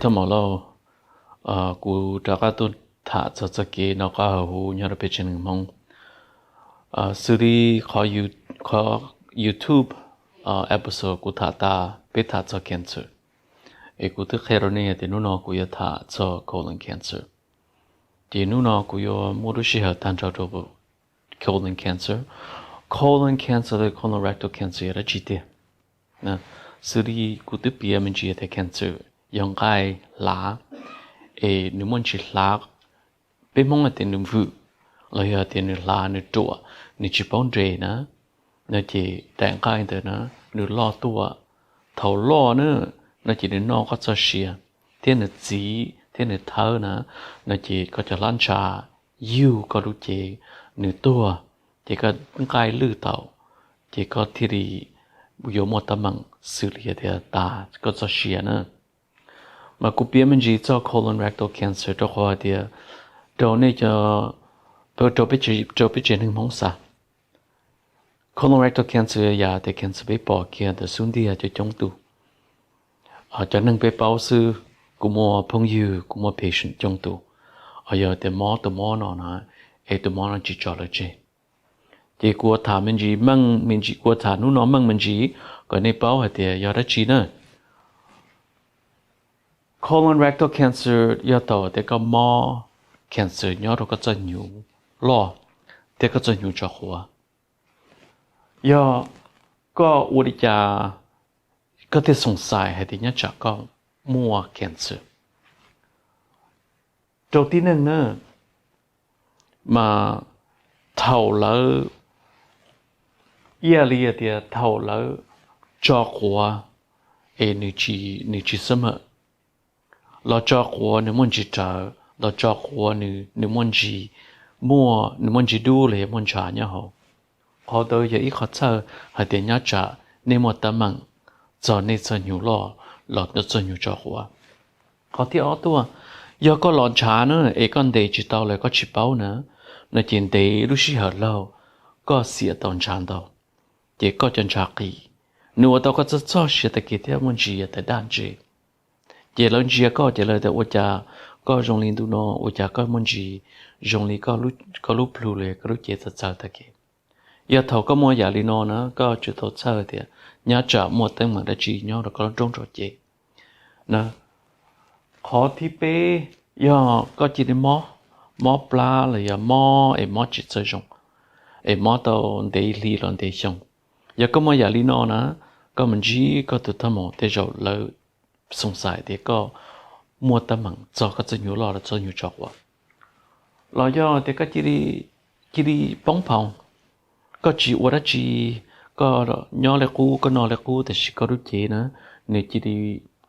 Thaj Maum Lauj, kuv rov qab tuaj tham txog txoj kev noj qab haus huv nyob rau peb tsev neeg Hmoob. Xws li qhov YouTube episode kuv tham tas peb tham txog cancer, es kuv twb qhia rau nej tias hnub no kuv yuav tham txog colon cancer. Ces hnub no kuv yuav muab lub sij hawm tag nrho rau colon cancer. Colon cancer, colorectal cancer yog dab tsi tiag? Xws li kuv twb piav me ntsis tias cancer yog nqaij hlav, es nws muaj ntsis hlav, peb Hmoob hais tias nws vwm, los yog tias nws hlav nws ruam, nws tsis paub nres na, no ces daim nqaij ntawd na nws loj tuaj. Thaum loj na, no ces nws noj koj txoj sia, thiab nws txiv thiab nws thawb na, no ces koj cov hlab ntsha yug koj lub cev, nws tuag, ces koj nqaij lwj tau, ces koj thiaj li yuav muaj teeb meem xws li tias tas koj txoj sia na. Mas kuv piav me ntsis txog colorectal cancer rau qhov hais tias rau nej, rau peb tsev neeg Hmoob xav, colorectal cancer yog tias cancer peb pom kiag ntawm xub ntiag coob coob tus. Cov neeg peb paub xwb, kuv muaj phooj ywg, kuv muaj patient coob tus, yog tias mob tus mob no na, es tus mob no tsis tso lawv tseg. Ces kuv ua tham me ntsis meej me ntsis, kuv ua tham hnub no meej me ntsis kom nej paub hais tias yog dab tsi na. Colorectal cancer yog thaum tias koj mob cancer nyob rau koj txoj hnyuv loj thiab koj txoj hnyuv tso quav. Yog koj ua li cas koj thiaj xoom xais hais tias nyob tsam koj muaj cancer? Rau tib neeg na, mas thaum lawv, ib yam li tias thaum lawv tso quav es nws tsis xab mam, los tso quav nws muaj ntsis rawv, los tso quav nws muaj ntsis, muaj nws muaj ntsis dub los yog muaj ntshav nyob hauv. Qhov ntawd yog ib qhov txhawj hais tias nyob tsam nej muaj teeb meem txog nej txoj hnyuv loj los txoj hnyuv tso quav. Qhov thib ob tuaj, yog koj los ntshav na es koj ntes tsis tau los koj tsis paub na, no ces ntev lub sij hawm laug koj xiam tau ntshav ntau, ces koj cov ntshav qis, nws ua tau koj txoj txoj sia tag kis thiab muaj ntsis yog tas daj ntse. Ces lawv ntsia koj ces lawv tias ua cas koj zoo li ntu no, ua cas koj muaj ntsis zoo li koj lub plhu los koj lub cev txawv txawv tag kis. Yog thaum koj muaj yam li no na koj tsum tau txhawj tias nyob tsam muaj teeb meem dab tsi nyob rau koj lub roob rau cev. Qhov thib peb, yog koj cia li mob, mob plab los yog mob es mob tsis txawj zoo, es mob tau ntev hli los ntev xyoo. Yog koj muaj yam li no na, koj mus ntsib koj tus thaj maum tej zaum lawv xoom xais tias koj muaj teeb meem txog koj txoj hnyuv loj los txoj hnyuv tso quav. Los yog tias koj cia li poob phoov, koj tsis ua dab tsi, koj nyob li qub koj noj li qub tab sis koj lub cev na, nws cia li,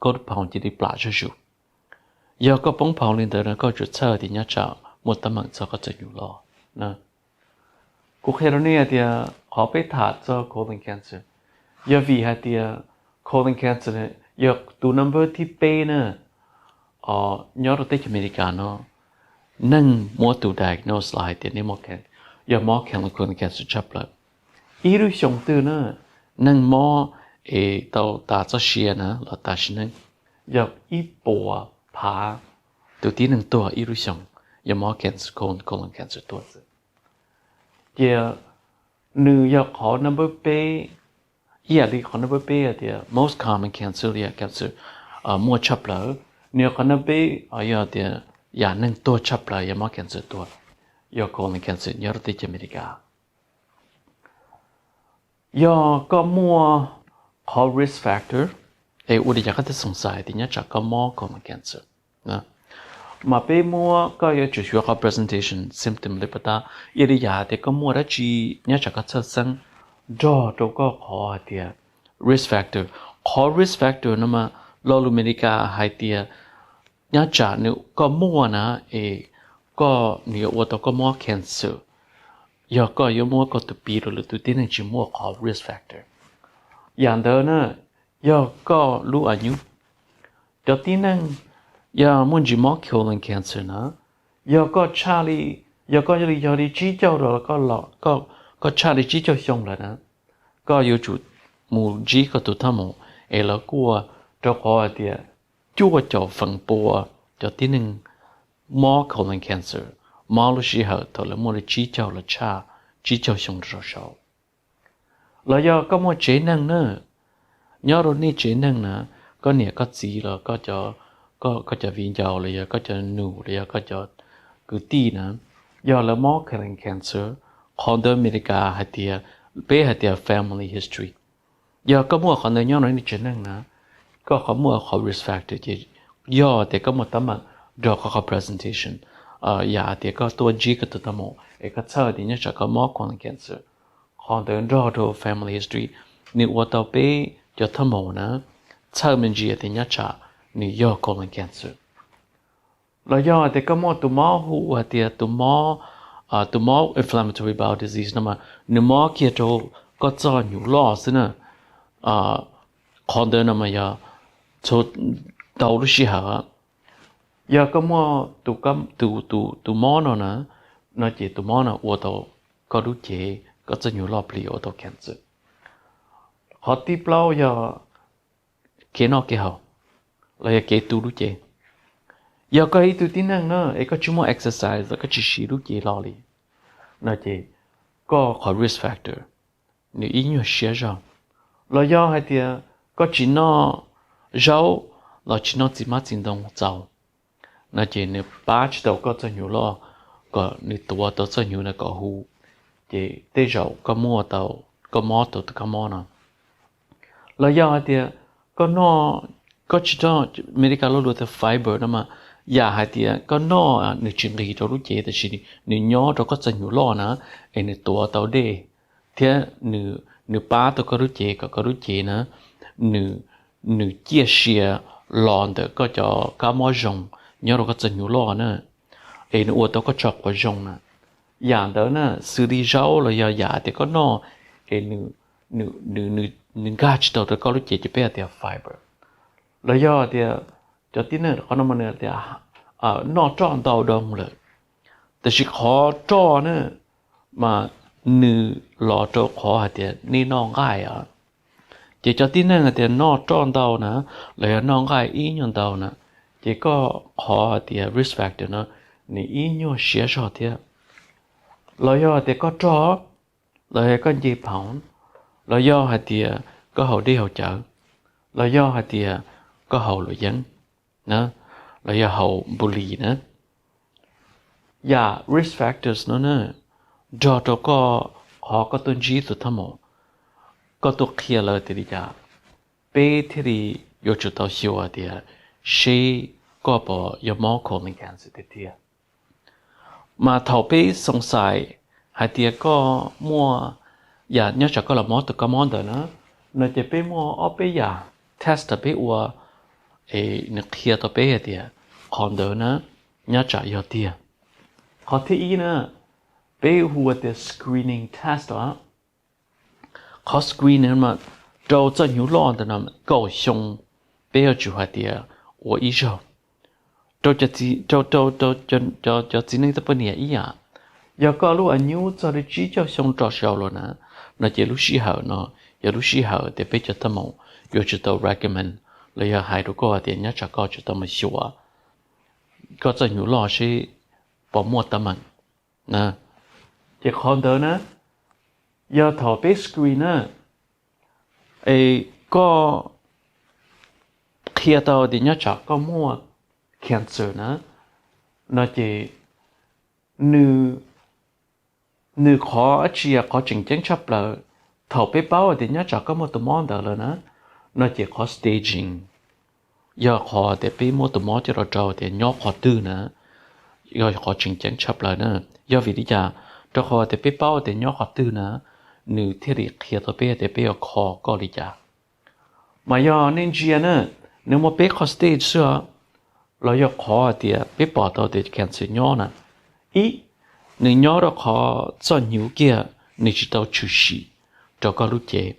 koj lub phoov cia li plam zuj zus. Yog koj poob phoov li ntawd na koj tsum txhawj tias nyob tsam muaj teeb meem txog koj txoj hnyuv loj. Kuv qhia rau nej hais tias qhov peb tham txog colon cancer, yog vim hais tias colon cancer yog tus number thib peb na nyob rau teb chaws Amelikas no, neeg muab tus diagnose los hais tias nej muaj, yog mob colon cancer tshaj plaws. Ib lub xyoo twg na, neeg mob es tau tas txoj sia na los tas sim neej, yog ib puas phav tus tib neeg tuag ib lub xyoo yog mob cancer, colon cancer tuag xwb. Ces nws yog qhov number peb, ib yam li qhov number peb tias most common cancer, cancer muaj tshaj plaws, nws yog qhov number peb, yog tias yam neeg tuag tshaj plaws yog mob cancer tuag, yog colon cancer nyob rau teb chaws Amelikas. Yog koj muaj qhov risk factor, es ua li cas koj thiaj xoom xais tias nyob tsam koj mob colon cancer? Mas peb muab, koj yuav tsum xyuas qhov presentation symptom li pas tab, ib yam li yam hais tias koj muaj dab tsi nyob tsam koj txhawj xeeb nrog rau koj qhov hais tias risk factor. Qhov risk factor no mas lo lus Amelikas hais tias nyob tsam nws koj muaj na, es koj, nws yuav ua tau koj mob cancer, yog koj yuav muab koj tus piv rau lwm tus tib neeg tsis muaj qhov risk factor. Yam ntawd na, yog koj lub a nyub, cov tib neeg yog muaj ntsis mob colon cancer na, yog koj tshaj li, yog koj yog li, yog li tsib caug los, koj tshaj li tsib caug xyoo lawm na, koj yuav tsum mus ntsib koj tus thaj maum es lawv kuaj, rau qhov hais tias cuaj caum feem pua cov tib neeg mob colon cancer mob lub sij hawm thaum lawv muaj li tsib caug los tshaj tsib caug xyoo rau saud. Los yog koj muaj tsev neeg na, nyob rau nej tsev neeg na, koj niam koj txiv los koj cov viv ncaus los yog koj cov nus los yog koj cov kwv tij na, yog lawv mob colon cancer, qhov ntawd Amelikas hais tias, peb hais tias family history. Yog koj muaj qhov ntawd nyob rau nej tsev neeg na, koj qhov muaj qhov risk factor ces yog tias koj muaj teeb meem nrog koj qhov presentation, yam tias koj tuaj ntsib koj tus thaj maum es koj txhawj tias nyob tsam koj mob colon cancer, qhov ntawd nrog rau family history, nws ua tau peb cov thaj maum na txhawj me ntsis tias nyob tsam nws yog colon cancer. Los yog hais tias koj muaj tus mob hu hais tias tus mob, tus mob inflammatory bowel disease no mas nws mob kiag rau koj txoj hnyuv loj xwb na. Qhov ntawd no mas yog txhua tau lub sij hawm, yog koj muaj tus mob no na, no ces tus mob no ua tau koj lub cev, koj txoj hnyuv loj plig ua tau cancer. Qhov thib plaub yog kev noj kev haus los yog kev tu lub cev. Yog koj ib tug tib neeg na es koj tsis muaj exercise los koj tsis siv lub cev hlo li, no ces koj qhov risk factor nws ib nyuag siab zog. Los yog hais tias koj tsis noj zaub los tsis noj txiv hmab txiv ntoo txaus, no ces nws pab tsis tau koj txoj hnyuv loj kom nws tuav tau txoj hnyuv na kom hu, ces tej zaum koj muaj tau, koj mob tau tus kab mob no. Los yog hais tias koj noj, koj tsis noj, Amelikas lo lus tias fiber no mas, yam hais tias koj noj nws tsis nqis rau lub cev tab sis nws nyob rau koj txoj hnyuv loj na, es nws tuav tau dej thiab nws pab tau koj lub cev kom koj lub cev na nws ciaj sia los ntawm koj cov kab mob zoo nyob rau koj txoj hnyuv loj na, es nws ua tau koj tso quav zoo na. Yam ntawd na, xws li zaub los yog yam tias koj noj es nws nkag tsis tau rau koj lub cev ces peb hais tias fiber. Los yog tias cov tib neeg qhov no mas nws tias noj roj ntau doo lawm, tab sis qhov roj na mas nws los rau qhov hais tias nej noj nqaij os. Ces cov tib neeg hais tias noj roj ntau na, los yog noj nqaij ib nyuag ntau na, ces koj qhov hais tias risk factor no nws ib nyuag siab zog thiab. Los yog hais tias koj rog, los yog koj nce phoov, los yog hais tias koj haus dej haus cawv, los yog hais tias koj haus luam yeeb, los yog haus npu lis na, yam risk factors no na nrog rau koj qhov koj tuaj ntsib tus thaj maum, koj tuaj qhia lawv tias li cas, peb thiaj li yuav tsum tau xyuas tias seb koj puas yog mob colon cancer tiag tiag. Mas thaum peb xoom xais hais tias koj muaj, yam nyob tsam koj los mob tus kab mob ntawd na, no ces peb muaj ob peb yam test peb ua es nws qhia tau peb hais tias qhov ntawd na nyob tsam yog tiag. Qhov thib ib na, peb hu ua tias screening test os. Qhov screening mas rau txoj hnyuv loj ntawd no kaum xyoo peb yuav tsum hais tias ua ib zaug. Rau cov txiv neej thiab poj niam ib yam, yog koj lub a nyub txog li tsib caug xyoo rov saud lawm na, no ces lub sij hawm no yog lub sij hawm tias peb cov thaj maum yuav tsum tau recommend los yog hais rau koj tias nyob tsam koj tsum tau mus xyuas koj txoj hnyuv loj seb puas muaj teeb meem. Ces qhov ntawd na, yog thaum peb screen na, es koj qhia tau tias nyob tsam koj muaj cancer na, no ces nws qhov dab tsi qhov tseem ceeb tshaj plaws, thaum peb paub tias nyob tsam koj muaj tus mob ntawd lawm na, no ces qhov staging yog qhov tias peb muab tus mob coj los rau tias nyob qhov twg na, yog qhov tseem ceeb tshaj plaws na. Yog vim li cas? Rau qhov tias peb paub tias nyob qhov twg na, nws thiaj li qhia tau peb tias peb yuav kho koj li cas. Mas yog nej ntsia na, nws muaj peb qhov stage xwb os, los yog qhov hais tias peb pom tau tias cancer nyob na. Ib, nws nyob rau qhov txoj hnyuv kiag, nws tsis tau tshwm sim rau koj lub cev.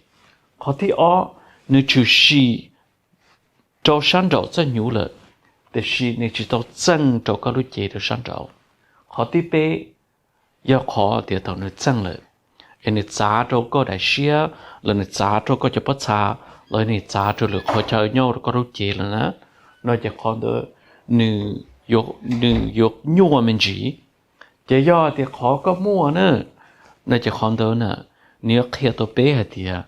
Qhov thib ob, nws tshwm sim rau sab nraum txoj hnyuv lawm, tiam sis nws tsis tau txeej rau koj lub cev rau sab nraud. Qhov thib peb, yog qhov tias thaum nws txeej lawm, es nws txav rau koj daim siab, los nws txav rau koj cov pob txha, los nws txav rau lwm qhov chaw nyob rau koj lub cev lawm na, no ces qhov ntawd nws yuav nyuaj me ntsis. Ces yog tias qhov koj muaj na, no ces qhov ntawd na, nws yuav qhia tau peb hais tias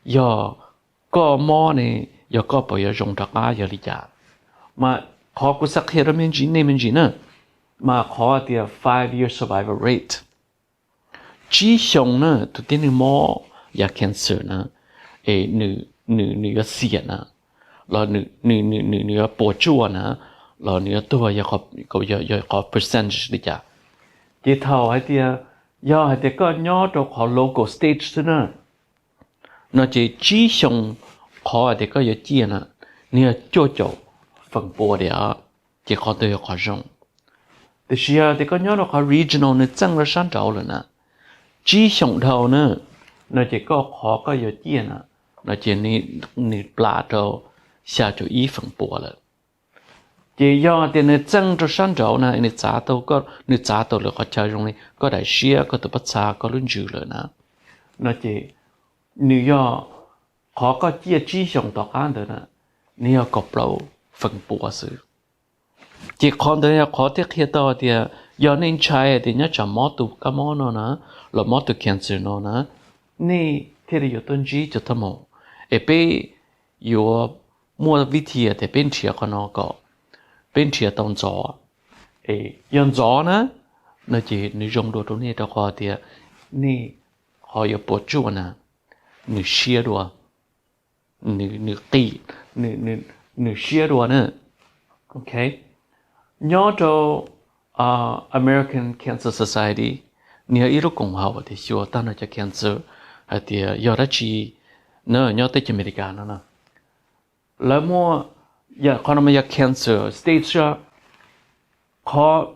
yog koj mob ne, yog koj puas yuav zoo rov qab yog li cas. Mas qhov kuv xav qhia rau me ntsis nej me ntsis na, mas qhov tias five year survival rate, tsib xyoo na tus tib neeg mob yam cancer na, es nws, nws yuav xiam na, los nws yuav puas tsuaj na, los nws yuav tuag, yog qhov percentage li cas. Ces thaum hais tias, yog hais tias koj nyob rau qhov local stage xwb na, no ces tsib xyoo qhov hais tias koj yuav ciaj na, nws yog cuaj caum feem pua tias, ces qhov ntawd yog qhov zoo. Tiam sis yog tias koj nyob rau qhov regional nws txeej rau sab nraud lawm na, tsib xyoos dhau na, no ces koj qhov koj yuav ciaj na, no ces nws plam rau xya caum ib feem pua lawm. Ces yog tias nws txeej rau sab nraud na, nws txav tau, nws txav tau lwm qhov chaw zoo li koj daim siab, koj tus pob txha, koj lub ntsws lawm na, no ces nws yog, qhov koj ciaj tsib xyoos tom qab ntawd na, nws yog kaum plaub feem pua xwb. Ces qhov ntawd yog qhov thiaj qhia tau tias yog nej ntshai tias nyob tsam mob tus kab mob no na, los mob tus cancer no na, nej thiaj li yuav tuaj ntsib cov thaj maum, es peb yuav muaj vib thia tias peb nrhiav qhov no kom peb nrhiav tau ntxov. Es yog ntxov na, no ces nws zoo dua rau nej rau qhov tias nej qhov yuav puas tsuaj na, nws siab dua, nws qis, nws siab dua na. Nyob rau American Cancer Society, nws yog ib lub koom haum tias xyuas tag nrho cov cancer hais tias yog dab tsi na nyob teb chaws Amelikas no na. Lawv muaj, qhov no mas yog cancer stage, qhov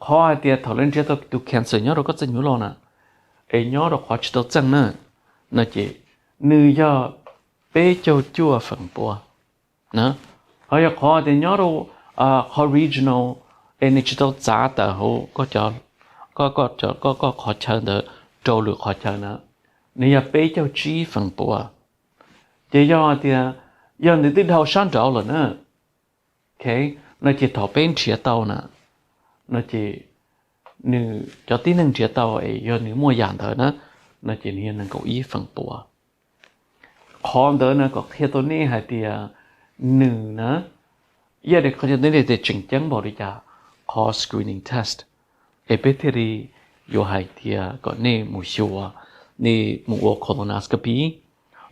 hais tias thaum lawv nrhiav tau tus cancer nyob rau koj txaj hnyuv loj na, es nyob rau qhov tsis tau txeej na, no ces nws yog peb caug cuaj feem pua. Ho yog qhov tias nyob rau qhov regional, es nws tsis tau txav tawm hauv koj, koj qhov chaw ntawd rau lwm qhov chaw na, nws yog peb caug tsib feem pua. Ces yog tias, yog nws twb dhau sab nraud lawm na, no ces thaum peb nrhiav tau na, no ces nws, cov tib neeg nrhiav tau es yog nws muaj yam ntawd na, no ces nws yog nees nkaum ib feem pua. Qhov ntawd na kom qhia tau nej hais tias nws na, yog tias qhov ntawd nej tias tseem ceeb npaum li cas, qhov screening test, es peb thiaj li yuav hais tias kom nej mus xyuas, nej mus ua colonoscopy,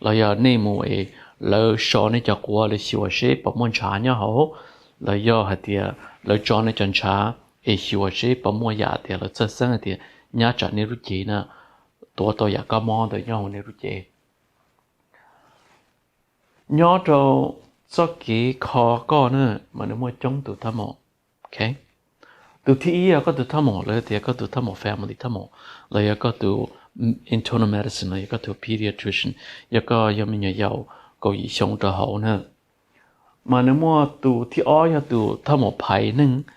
los yog nej mus es lawv so nej cov quav lawv xyuas seb puas muaj ntshav nyob hauv, los yog hais tias lawv tso nej cov ntshav es xyuas seb puas muaj yam tias lawv txhawj xeeb hais tias nyab tsam nej lub cev na tuav tau yam kab mob ntawd nyob hauv nej lub cev. Nyob rau txoj kev kho koj na, mas nws muaj coob tus thaj maum. Tus thib ib yog koj tus thaj maum, lawv tias koj tus thaj maum family thaj maum, los yog koj tus internal medicine, los yog koj tus pediatrician, yog koj yog me nyuam yaus kaum yim xyoo rau hauv na. Mas nws muaj tus thib ob yog tus thaj maum phais neeg,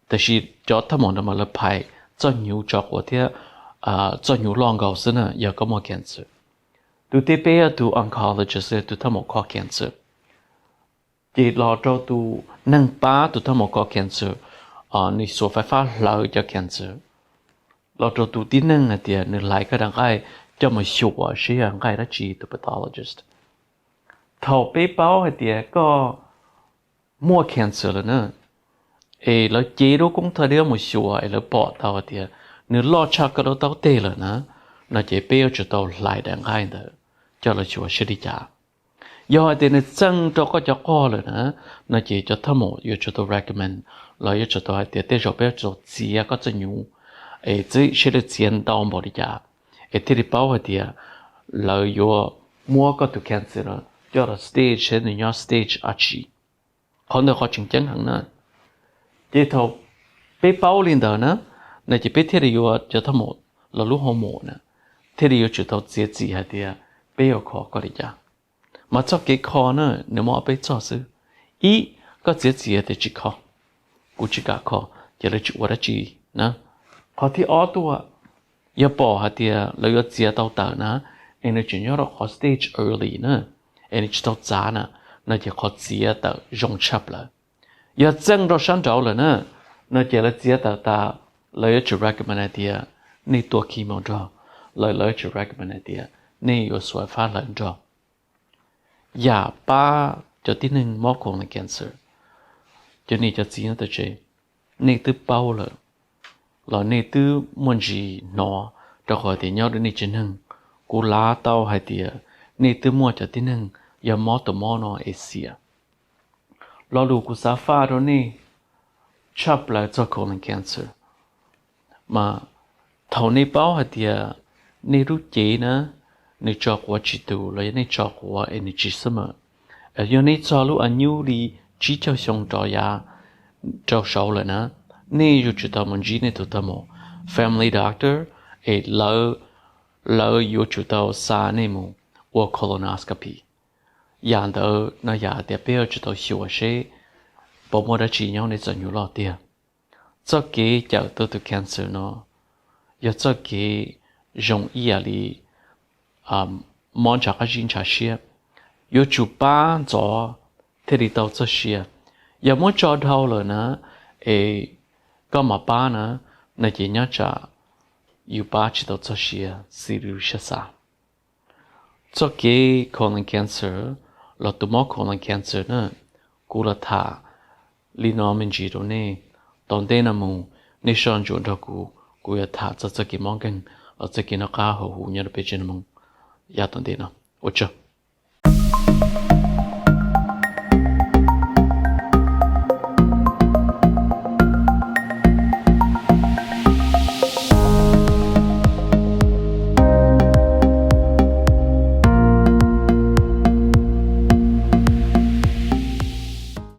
tab sis cov thaj maum no mas lawv phais txoj hnyuv tso quav thiab txoj hnyuv loj nkaus xwb na yog koj muaj cancer. Tus thib peb yog tus oncologist, tus thaj maum kho cancer. Ces los rau tus neeg pab tus thaj maum kho cancer, nws xuas fais fab hlawv cov cancer. Los rau tus tib neeg hais tias nws hlais koj daim nqaij coj mus xyuas seb yog nqaij dab tsi, tus pathologist. Thaum peb paub hais tias koj muaj cancer lawm na, es lawv cev lub koob thaj dib mus xyuas es lawv pom tau hais tias nws loj tshaj koj lub taub teg lawm na, no ces peb yuav tsum tau hlais daim nqaij ntawd coj los xyuas seb li cas. Yog hais tias nws txeej rau koj cov qog lawm na, no ces cov thaj maum yuav tsum tau recommend, los yuav tsum tau hais tias tej zaum peb yuav tsum tau txiav koj txoj hnyuv, es txib seb lawv txiav ntau npaum li cas, es thiaj li paub hais tias lawv yuav muab koj tus cancer coj los stage seb nws nyob stage dab tsi. Qhov ntawd qhov tseem ceeb heev na. Ces thaum peb paub li ntawd na, no ces peb thiaj li yuav cov thaj maum los lub hoo mom na, thiaj li yuav tsum tau txiav txim hais tias peb yuav kho koj li cas. Mas txoj kev kho na nws muaj ob peb txoj xwb. Ib, koj txiav txim tias tsis kho, kuv tsis kam kho, ces lawv tsis ua dab tsi na. Qhov thib ob tuaj, yog pom hais tias lawv yuav txiav tau tawm na, es nws tseem nyob rau qhov stage early na, es nws tsis tau txav na, no ces qhov txiav tawm zoo tshaj plaws. Yog txeeb rau sab nraud lawm na, no ces lawv txiav tawm tas, lawv yuav tsum recommend hais tias nej tua chemo nrog, lawv yuav tsum recommend hais tias nej yuav xuas fab hlawv nrog. Yam pab cov tib neeg mob colon cancer, cov niam cov txiv nyob tom tsev, nej twb paub lawm los nej twb muaj ntsis hnov, rau qhov tias nyob rau nej tsev neeg, kuv lav tau hais tias nej twb muaj cov tib neeg yog mob tus mob no es xiam. Lo lus kuv xav faj rau nej tshaj plaws txog colon cancer, mas thaum nej paub hais tias nej lub cev na, nws tso quav tsis tus los yog nej tso quav es nws tsis xab mam, yog nej txog lub a nyuj li tsib caug xyoo rov yav rau saud lawm na, nej yuav tsum tau mus ntsib nej tus thaj maum, family doctor, es lawv yuav tsum tau xa nej mus ua colonoscopy. Yam ntawd no yog hais tias peb yuav tsum tau xyuas seb puas muaj dab tsi nyob nej txom nyem loj tiag. Txoj kev cawm tau tus cancer no yog txoj kev zoo ib yam li mob ntshav qab zib ntshav siab, yuav tsum pab ntxov thiaj li tau txoj sia. Yog muab tso dhau lawm na, es koj mam pab na, no ces nyob tsam yus pab tsis tau txoj sia xws li lub siab xav. Txoj kev colon cancer los tus mob colon cancer na, kuv los tham li no me ntsis rau nej. Tom ntej no mus nej soj ntsuam nrog kuv, kuv yuav tham txog txoj kev mob nkeeg los txoj kev noj qab haus huv nyob rau peb tsev neeg Hmoob yav tom ntej no. Ua tsaug.